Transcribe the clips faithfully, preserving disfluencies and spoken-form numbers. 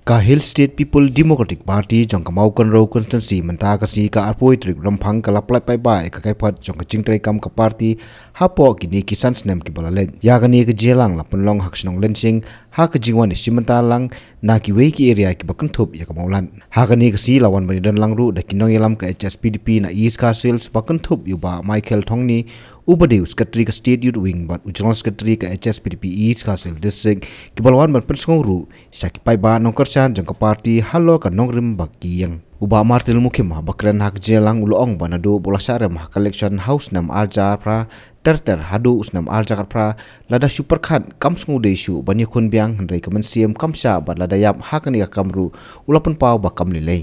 Ka Hill State People Democratic Party jong ka Mawkynrew Constituency mynta ka sngi ka arphew tarik Rymphang ka la pyllait paidbah ïa ka kaiphod jong ka jingtrei kam ka party hapoh kine ki san snem kiba la leit. Ïa kane ka jingïalang la pynlong ha ka shnong Lyngshing ha ka jingwan ïashim bynta lang na kiwei ki area kiba kynthup ïa ka Mawlad. Ha kane ka sngi la wan ban ïadon lang ruh da ki nongïalam ka H S P D P na East Khasi Hills ba kynthup ïa u Bah Michael Thongni, uba dei u Secretary ka State Youth Wing bad u General Secretary ka H S P D P East Khasi Hills District, kiba la wan ban pynsngew ruh sha ki paidbah nongkyrshan jong ka party halor ka nongrim ba ki ïeng. U Bah Martel Mukhim haba kren ha ka jingïalang u la ong ba naduh ba u la shah rem ha ka election ha u snem arhajar arphew ter ter haduh u snem arhajar khatphra, lada shu pyrkhat kam sngewdei shuh ban ïakhun biang, hynrei ka mynsiem kam shah bad lada ïap ha kane ka kam ruh u la pynpaw ba kam lei lei.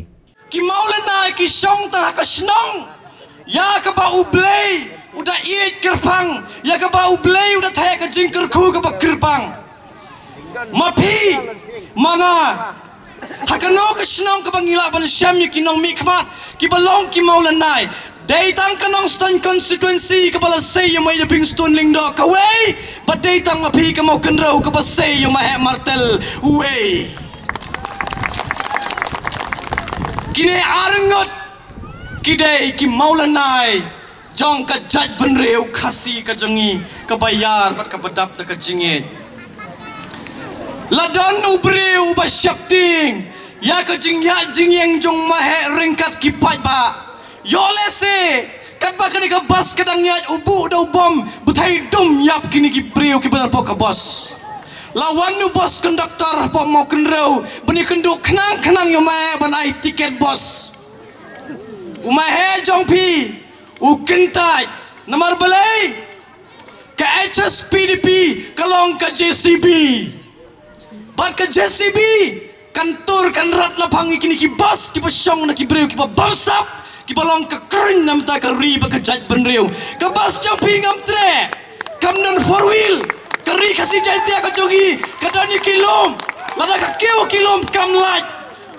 Ki Mawlynnai ki shong tang ha ka shnong ïa kaba U Blei u da ïeit kyrpang, ïa kaba U Blei u da theh ka jingkyrkhu kaba kyrpang. Ma phi, ma nga, ha kano ka shnong kaba ngi lah ban shem ïa ki nongmihkhmat kiba long ki Mawlynnai? Dei tang ka Nongstoiñ constituency kaba la sei ïa u Mei Ïaping Stone Lyngdoh kawei, bad dei tang ma phi ka Mawkynrew kaba sei ïa u Maheh Martel uwei. Kine ar ngut ki dei ki Mawlynnai jong ka jaitbynriew Khasi ka jong ngi kaba ïar bad kaba dap da ka jingngeit. La don u briew uba sheptieng ïa ka jingïaid jingïeng jong u Maheh ryngkat ki paidbah. Ïoh lehse katba kane ka bus ka dang ïaid u buh da u bom, bthei dum ïap kine ki briew kiba don hapoh ka bus. La wan u bus conductor hapoh Mawkynrew ban ïakynduh khnang khnang ïa u Maheh ban ai tiket bus. U Maheh jong phi u kyntait. Namar balei? Ka H S P D P ka long ka J C B. Bad ka J C B kan tur kan rat la phang ïa kine ki bus kiba shong na ki briew kiba bamsap, kiba long ka kruiñ na bynta ka ri bad ka jaitbynriew. Ka bus jong phi, ngam treh, kam don four wheel. Ka ri Khasi Jaiñtia ka jong ngi ka don ïa ki lum. Lada ka kiew ki lum kam lait.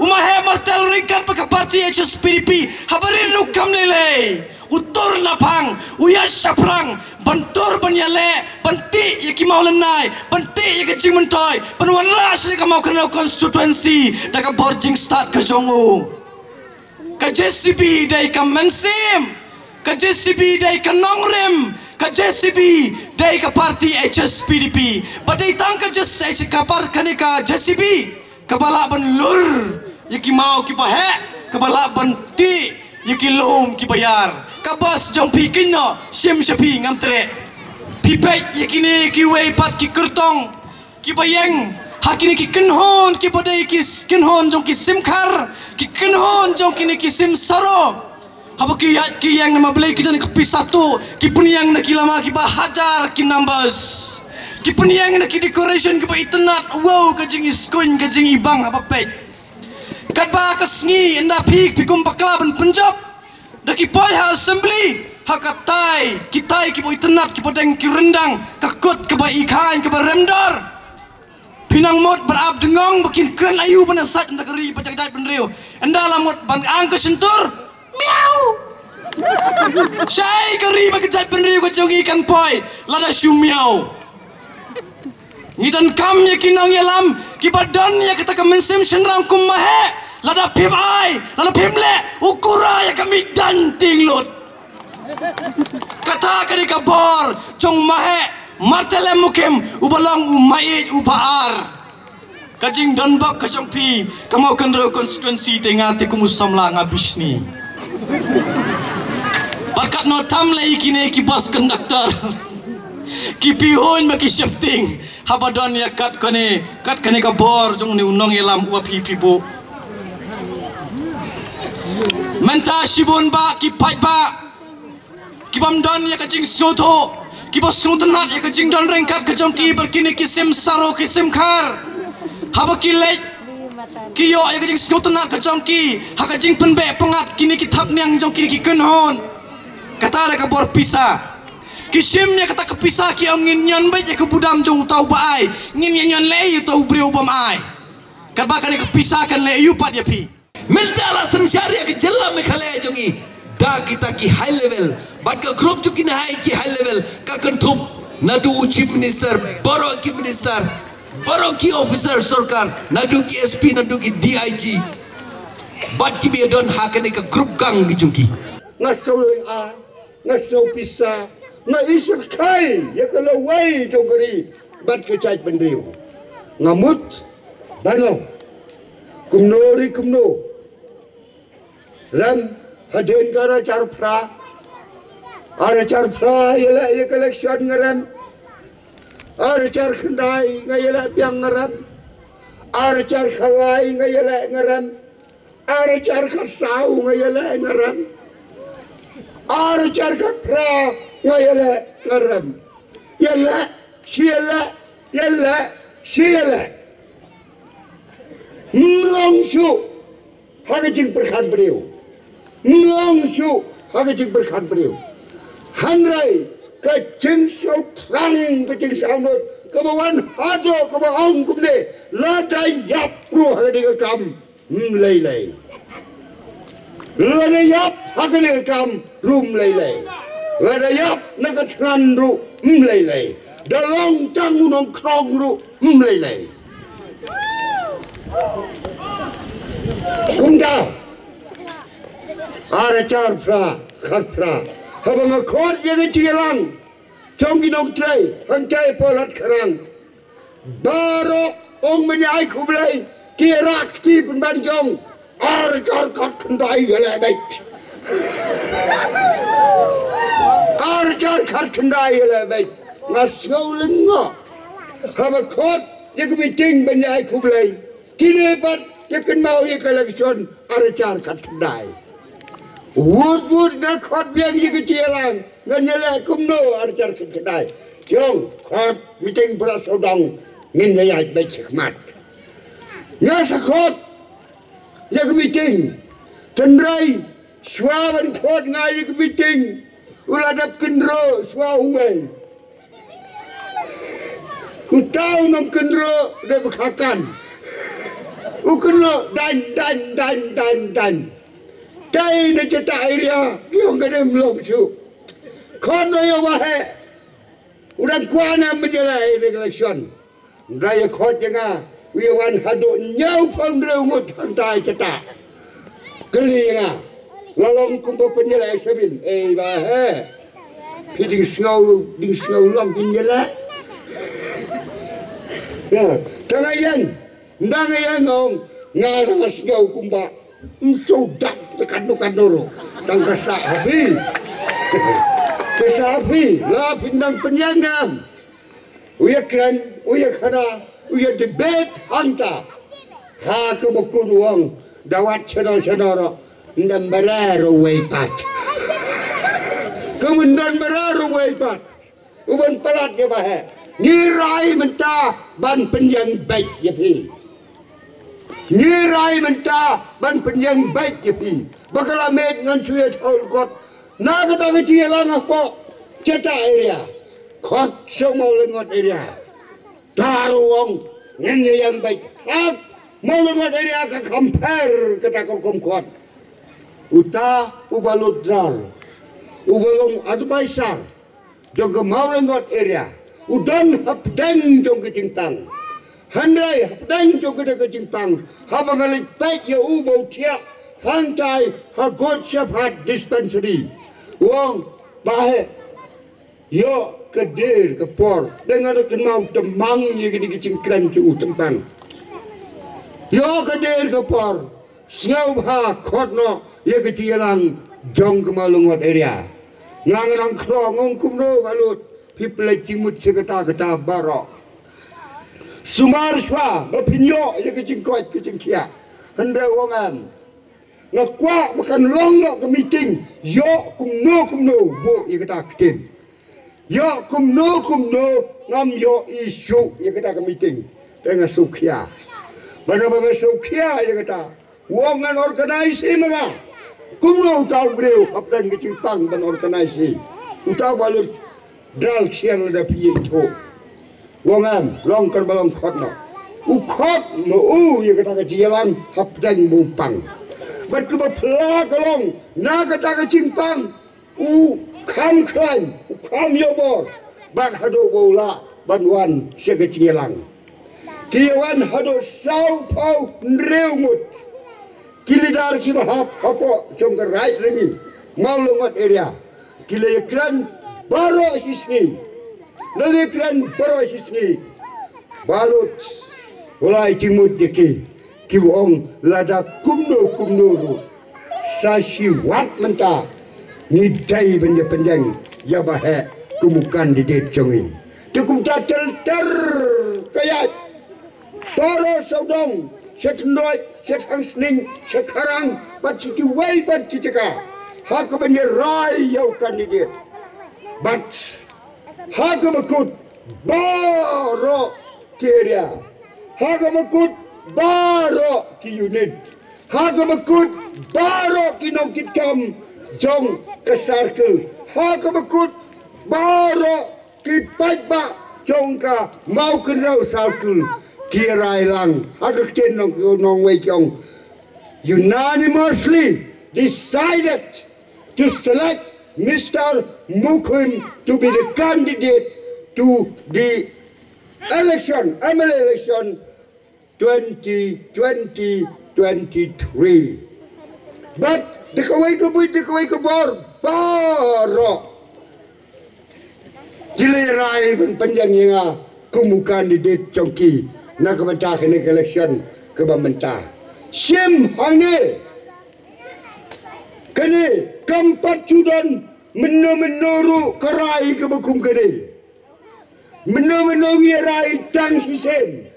U Maheh Martel ryngkat bad ka party H S P D P haba rit ruh kam lei lei. U tur na phang, u ïaid shaphrang ban tur, ban ïaleh, ban tih ïa ki Mawlynnai, ban tih ïa ka jingmyntoi, ban wanrah sha ka Mawkynrew constituency da ka bor jingstad ka jong u. Ka J C B dei ka mynsiem, ka J C B dei ka nongrim, ka J C B dei ka party H S P D P. Ba dei tang ka J C, ka par-, kane ka J C B kaba lah ban lur ïa ki maw kiba heh, kaba lah ban tih ïa ki lum kiba ïar. Ka bus jong phi kynnoh, shim sha phi, ngam treh. Phi peit ïa kine kiwei pat ki kyrtong kiba ïeng ha kine ki kynhun kiba dei ki s-, kynhun jong ki sim khar, ki kynhun jong kine ki sim saro. Haba ki ïaid ki ïeng, namar balei? Ki don ka pisa tuh, ki pynïeng na ki lama kiba hajar ki numbers. Ki pynïeng na ki decoration kiba itynnad, wow, ka jingiskuiñ, ka jingibang haba peit. Katba ka sngi ynda phi, phi kum bakla ban pynjop da ki poi ha assembly, ha ka tai, ki tai kiba itynnad, kiba deng ki ryndang, ka kut kaba i khaiñ, kaba rem dor. Phi nang mut ban ap dngong ba kin kren aïu ban ïasaid ynda ka ri bad ka jaitbynriew. Ynda la mut ban ang ka shyntur, miaw. Shai ka ri bad ka jaitbynriew ka jong ngi kan poi lada shu miaw. Ngi donkam ïa ki nongïalam kiba don ïa kata ka mynsiem shynrang kum Maheh. Lada phim ai, lada phim leh, u kura ïa ka mih dang ting lut. Kata ka dei ka bor jong Maheh Martel M Mukhim, uba long u maieit uba ar. Ka jingdon bok ka jong phi, ka Mawkynrew constituency, te nga te kum u samla nga bishni. Bad katno tam lei kine ki bus conductor, ki pyrhuh ma ki sheptieng, haba don ïa kat kane, kat kane ka bor jong une u nongïalam uba phi phi buh. Mynta shibun bah ki paidbah kibym don ïa ka jingsngewthuh, kiba sngewtynnad ïa ka jingdon ryngkat ka jong ki bad kine ki sim saro ki sim khar. Haba ki leit, ki ïoh ïa ka jingsngewtynnad ka jong ki ha ka jingpynbeh pyngngad kine ki thapniang jong kine ki kynhun. Kata da ka bor pisa. Ki shim ïa kata ka pisa, ki ong ngin ñion beit ïa ka budam jong uta uba ai, ngin ïa ñion leh ïa uta u briew ubym ai. Katba kane ka pisa kan leh aïu pat ïa phi? Mynta la synshar ïa ka jylla Meghalaya jong ngi da kita ki high level, bad ka group jong kine high, ki high level ka kynthup naduh u chief minister, baroh ki minister, Baroh ki officer sorkar, naduh ki S P, naduh ki D I G, bad kiba ïadon ha kane ka group gang ki jong ki. Nga sngewlyngngoh, nga sngew pisa, nga isynei ïa ka lawei jong ka ri bad ka jaitbynriew. Nga mut ban ong kumno re kumno, rem hadien ka ar hajar phra. Ar hajar phra ïaleh ïa ka election nga rem. Ar hajar khyndai nga ïaleh biang nga rem. Ar hajar khatlai nga ïaleh nga rem. Ar hajar khatsaw nga ïaleh nga rem. Ar hajar khatphra nga ïaleh nga rem. Ïaleh shi ïaleh, ïaleh shi ïaleh. Mlong shuh ha ka jingpyrkhat briew. Mlong shuh ha ka jingpyrkhat briew. Hynrei ka jingsngewthrang, ka jingsngewthrang kaba wan haduh kaba ong kumne, lada ïap ruh ha kane ka kam, ym lei lei. Lada ïap ha kane ka kam ruh ym lei lei. Lada ïap na ka thngan ruh ym lei lei. Da long tang u nongkhrong ruh ym lei lei. Kumta, ar hajar phra, khatphra, haba nga khot ïa ka jingïalang jong ki nongtrei hangtai palat kharang, baroh ong mynne ai khublei, ki rak ki pynban jong, ar hajar khatkhyndai ïaleh beit. Ar hajar khatkhyndai ïaleh beit. Nga sngewlyngngoh haba khot ïa ka meeting ban ïa ai khublei, kine pat ïa kynmaw ïa ka election ar hajar khatkhyndai. Wut wut nga khot biang ïa ka jingïalang, ngan ïaleh kumno ar hajar khatkhyndai. Jong khot meeting para sawdong, ngin ïa ïaid beit shakhmat. Nga sa khot ïa ka meeting. Tynrai shuwa ban khot nga ïa ka meeting, u la dep kynroh shuwa uwei. Uta u nongkynroh dei ba khakan. U kynroh dan dan dan dan dan. Dei na jata area, ki ong ka dei mlong shuh. Khot noh ïa u Bah Heh. U dang kwah ne em ban ïaleh election. Ynda ïa khot ïa nga, u ïa wan haduh hynñiewphew hynriew ngut hangta jata. Kylli ïa nga, la long kumba pynïaleh exam. Ei Bah Heh, phi dang sngew, dang sngew long phin ïaleh. Ïa, tang ïa nga, ynda nga ïa nga ong, nga dang sngew kumba ym shu dap te katno katno ruh. Tang ka sah ha phi. Ka sah ha phi, la phin dang pynïeng ne em. U ïa kren, u ïa khana, u ïa debate hangta. Ha ka ba kun u ong, da wad shano shano ruh, ym don ba rai ruh uwei pat. Ka ym don ba rai ruh uwei pat. U ban palat ïa Bah Heh. Ngi rai mynta ban pynïeng beit ïa phi. Ngi rai mynta ban pynïeng beit ïa phi. Ba ka la miet ngan shu ïa thaw kot na kata ka jingïalang hapoh jata area. Khot sha Mawlyngngot area. Tar u ong ngin ïa ïeng beit. Hak Mawlyngngot area ka compare kata ka rukom khot. Uta u Bah Lutdral, u ba long advisor jong ka Mawlyngngot area, u don hapdeng jong ka jingpang. Hynrei hapdeng jong kata ka jingpang, haba nga leit peit ïa u ba u thiah hangtai ha Good Shepherd Dispensary, u ong, Bah Heh, ïoh ka dier ka por, dang nga da kynmaw tymmen ïa kine ki jingkren jong u tymmen. Ïoh ka dier ka por, sngewbha khot noh ïa ka jingïalang jong ka Mawlyngngot area. Nga nga nang khlong ong kumno Bah Lut, phi pynleit jingmut sha kata kata baroh. Sumar shuwa ba phin ïoh ïa ka jingkoit ka jingkhiah. Hynrei u ong em. Nga kwah ba kan long noh ka meeting, ïoh kumno kumno buh ïa kata ka ktien. Ïoh kumno kumno ngam ïoh issue ïa kata ka meeting. Te nga sngewkhia. Ba na ba nga sngewkhia ïa kata, u ong ngan organize hi ma nga. Kumno uta u briew hapdeng ka jingpang ban organize hi? Uta u Bah Lutdral, shen lada phi ïathuh. U ong em, long kaba long khot noh. U khot noh u ïa kata ka jingïalang hapdeng ba u pang. Bad kaba phylla ka long, na kata ka jingpang u kham khlaiñ, u kham ïoh bor, bad haduh ba u lah ban wan sha ka jingïalang. ki ïa wan haduh saw phew hynriew ngut. Ki leader kiba hap hapoh jong ka Raid Rangi, Mawlyngot area, ki la ïa kren baroh shi sngi. La ïa kren baroh shi sngi. Balut, u la ai jingmut ïa ki, kiba ong lada kumno kumno ruh, sa shi wat mynta ngi dei ban ïa pynjeng ïa ba heh kum u candidate jong ngi. Te kumta ter ter ka ïaid baroh sawdong, sha Tynroit, sha Thangsning, sha Kharang, bad sha kiwei pat ki jaka, ha kaba ngi rai ïa u candidate. Bad ha kaba kut baroh ki area, ha kaba kut baroh ki unit, ha kaba kut baroh ki nongkitkam jong ka circle, ha kaba kut baroh ki paidbah jong ka Mawkynrew circle, ki rai lang ha ka ktien nong, nongwei ki ong, unanimously decided to select Mister Mukhim to be the candidate to the election, M L A election twenty twenty twenty-three. Bad da kawei ka buit, da kawei ka bor, baroh ki la rai ban pynjeng ïa nga kum u candidate jong ki na ka bynta kane ka election kaba mynta. Shim hangne, kane kam pat ju don mynno mynno ruh ka rai kaba kum kane. Mynno mynno ngi rai tang shisien.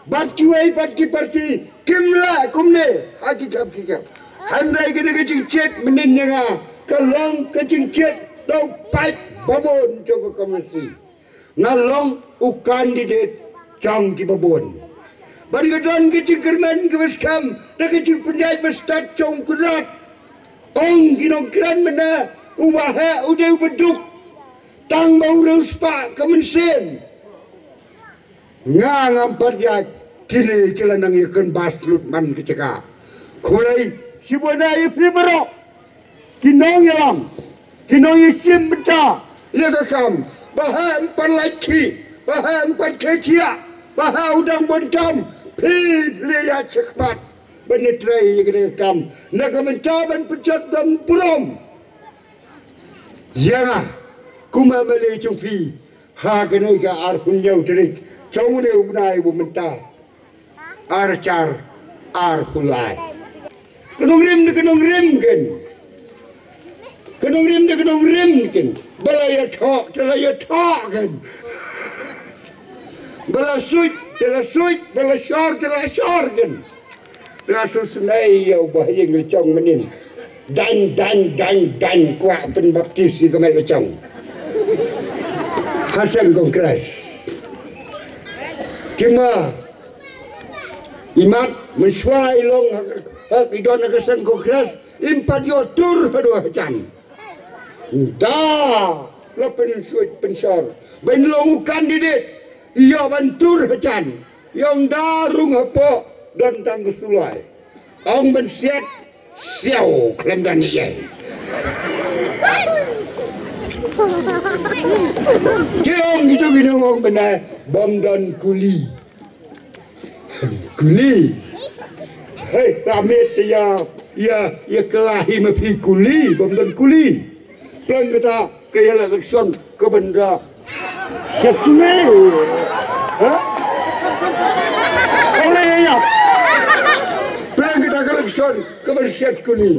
Bad kiwei pat ki parti kim lah kumne ha ki khap ki khap. Hynrei kane ka jingjied mynnin ïa nga ka long ka jingjied da u paid babun jong ka community. Nga long u candidate jong ki babun. Bad ka don ka jingkyrmen kaba skhem da ka jingpynïaid ba stad jong u Kynrad. Ong ki nongkren mynne, u ba heh u dei u ba duk, tang ba u riewspah ka mynsiem. Nga ngam pat ïaid, kine ki la nang ïa kynbas lut man ka jaka. Khulai shibun ïa phi baroh ki nongïalam, ki nongïashim bynta ïa ka kam. Ba heh ym pat lait khih, ba heh ym pat khie thiah, ba heh u dang bun kam, phi phi ïaid shakhmat ban ïatrei ïa kane ka kam na ka bynta ban pynjot don burom ïa nga kum u M L A jong phi ha kane ka arphew hynñiew tarik jong une u bnai ba mynta, ar hajar arphew lai. Ka nongrim da ka nongrim ken, ka nongrim da ka nongrim ken. Ba la ïathoh te la ïathoh ken, ba la suit te la suit, ba la shor te la shor ken. Nga sngewsynei ïa u Bah Ïing Lajong mynnin. Dang dang dang dang kwah pynbaptis ïa ka met la jong ha seng Congress. Te ma imat mynshuwa i long ha, ha, i don ha ka seng Congress, im pat ïoh tur haduh hajan. Nda la pynsuit pynshor ban long u candidate, ïoh ban tur hajan. Ïoh nda rung hapoh don tang ka suloi. Ong ban siat siaw khlem don ei ei. Ki ong kito ki nong ong ban ai bym don kuli. Kuli. Hei, la miet ïa, ïa, ïa kylla hi ma phi kuli, bym don kuli. Pynban kata ka ïa election ka ban da. Ka kuli. Ha? Kuli ïa. Pynban kata ka election ka ban siat kuli.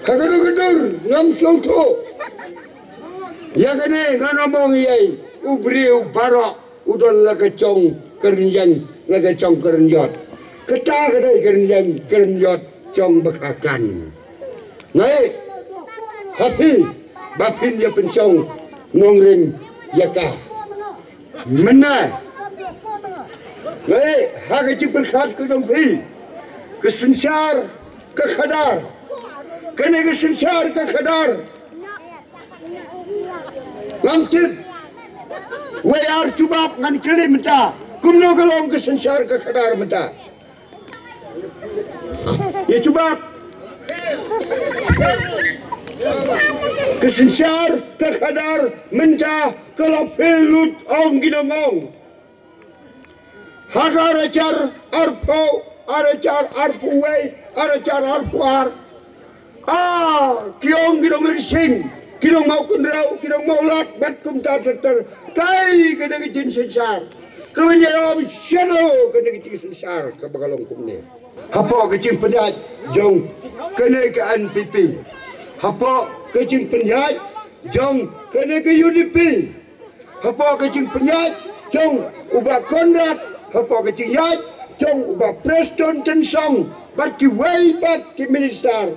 Ha ka dur ka dur ngam sngewthuh. Ïa kane ngan ong ïa u briew baroh u don la ka jong ka rynïeng, la ka jong ka rynïot. Kata ka dei ka rynïeng ka rynïot jong ba kha kan. Ngai ha phi ba phin ïa pynshong nongrim ïa ka. Mynne ngai ha ka jingpyrkhat ka jong phi, ka synshar ka khadar. Kane ka synshar ka khadar. Ngam tip. Wei ar jubab ngan kylli mynta. Kumno ka long ka synshar ka khadar mynta? Ïa jubab. Ka synshar ka khadar mynta ka la fail lut ong ki nongong. Ha ka ar hajar arphew, ar hajar arphew wei, ar hajar arphew ar. Ah, ki ong ki nong Lyngsing, ki nong Mawkynrew, ki nong Mawlad, bad kumta ter ter. Kaei kane ka jingsynshar? Ka ban ïalam shadoh kane ka jingsynshar kaba ka long kumne. Hapoh ka jingpynïaid jong kane ka N P P, hapoh ka jingpynïaid jong kane ka U D P, hapoh ka jingpynïaid jong u Bah Conrad, hapoh ka jingïaid jong u Bah Prestone Tynsong, bad kiwei pat ki minister,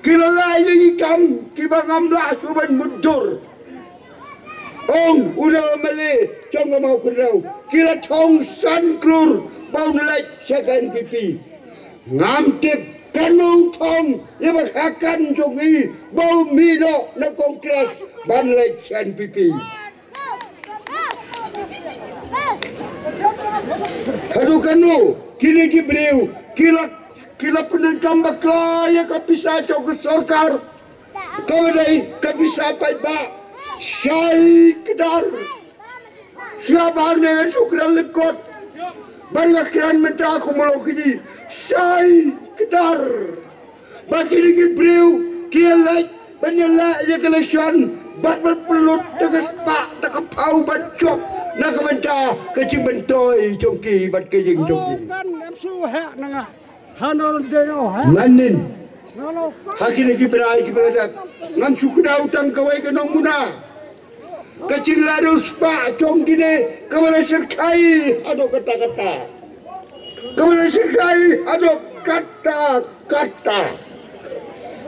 ki la leh ïa ki kam kiba ngam lah shuh ban mutdur. Ong u na M L A jong ka Mawkynrew, ki la thong san klur ba un leit sha ka N P P. Ngam tip kano u thong ïa ba khakan jong i ba u mih noh na Congress ban leit sha N P P. Haduh kano kine ki briew ki la, ki la pyndonkam bakla ïa ka pisa jong ka sorkar, kaba dei ka pisa paidbah, shai kdar. Sngap hangne, ngan shu kren lyngkot, bad nga kren mynta kum u long kine, shai kdar. Ba kine ki briew ki leit ban ïaleh ïa ka election, bad ban pynlut da ka spah da ka phew ban jop na ka bynta ka jingmyntoi jong ki bad ka ïing jong ki. Kan em shu heh na nga. Hano dei no heh. Manin. Hano kan. Ha kine ki bnai kiba la dep, ngam shu kdew tang kawei ka nongmuna. Ka jingleh riewspah jong kine kaba la shyrkhei haduh katta katta. Kaba la shyrkhei haduh katta katta.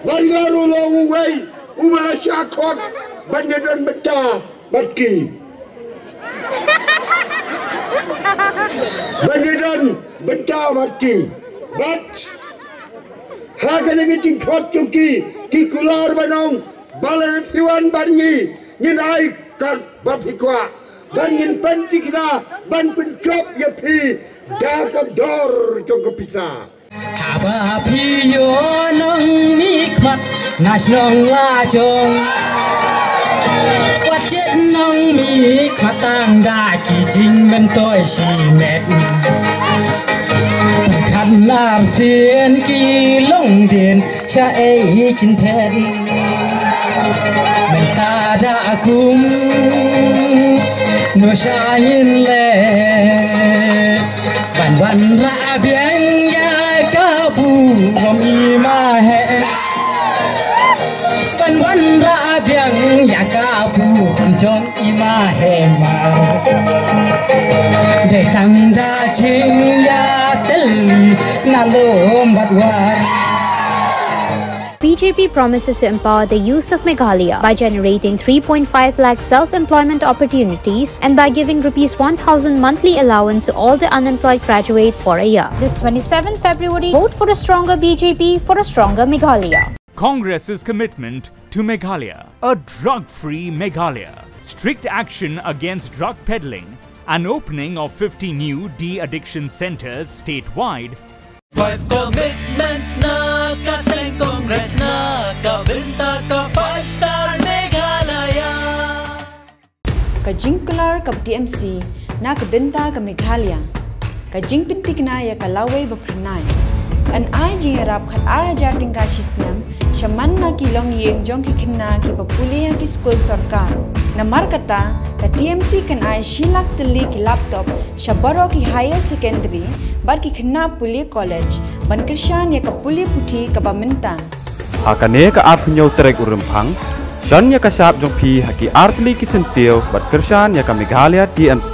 Bad nga ruh long uwei uba la shah khot ban ïadon bynta bad ki. Ban ïadon bynta bad ki. Bad ha kane ka jingkhot jong ki, ki kular ban ong, ba lada phi wan bad ngi, ngin ai kat ba phi kwah, bad ngin pynthikna ban pynjop ïa phi da ka dor jong ka pisa. Haba phi ïoh nongmihkhmat na shnong la jong, wat jied nongmihkhmat tang da ki jingmyntoi shimet. Khat nar sien ki long dien sha ei kin phet. Mynta da kum no sha ngin leh ban wanrah biang ïa ka burom i ma heh. Ban wanrah biang ïa ka burom jong i ma heh ma. Dei tang da jingïatylli na lum bad war. B J P promises to empower the youth of Meghalaya by generating three point five lakh self-employment opportunities and by giving rupees one thousand monthly allowance to all the unemployed graduates for a year. This twenty-seventh February, vote for a stronger B J P, for a stronger Meghalaya. Congress's commitment to Meghalaya. A drug-free Meghalaya. Strict action against drug peddling. An opening of fifty new de-addiction centers statewide. Five commitments na ka seng Congress na ka bynta ka Five Star Meghalaya. Ka jingkular ka T M C na ka bynta ka Meghalaya. Ka jingpynthikna ïa ka lawei ba phyrnai. Yn ai jingïarap khat ar hajar tyngka shi snem sha man la ki longïing jong ki khynnah kiba pule ha ki skul sorkar. Namar kata, ka T M C kan ai shi lak tylli ki laptop sha baroh ki higher secondary bad ki khynnah pule college ban kyrshan ïa ka pule puthi kaba mynta. Ha kane ka arphew hynñiew tarik u Rymphang, shon ïa ka shap jong phi ha ki artylli ki syntiew bad kyrshan ïa ka Meghalaya T M C.